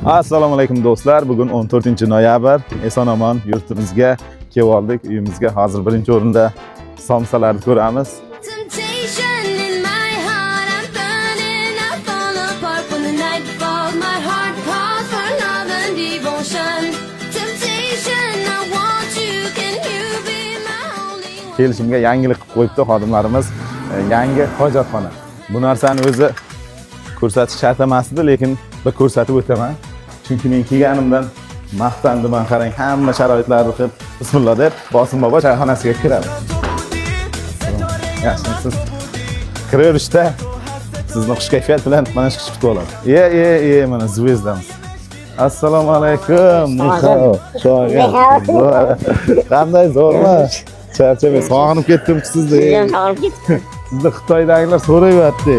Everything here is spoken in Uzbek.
Assalomu alaykum, do'stlar. Bugun 14 noyabr. Eson omon yurtimizga kelib oldik, uyimizga. Hozir birinchi o'rinda somsalarni ko'ramiz. Temptation in my heart, I'm burning, I fall apart when the night falls. My heart calls for love and devotion. Temptation, I want you. Can you be my only one? Kelishimga yangilik qilib qo'yibdi xodimlarimiz. Yangi hojatxona. Bu narsani o'zi ko'rsatish shart emas edi, lekin bir ko'rsatib o'taman. Chunki men kelganimdan maqtandim, man qarang, hamma sharoitlarni qilib, bismillah deb Bosim bobo choyxonasiga kiradi. Yaxshimisiz? Kiraverishda sizni xush kayfiyat bilan mana shu kishi kutib oladi. E, e, e, mana звезда miz. Assalomu alaykum. Ni hao. Qanday, zo'rmi? Charchamay, sog'inib ketdim sizni. Sizdan sog'inib ketdim. Sizni Xitoydagilar so'rayapti.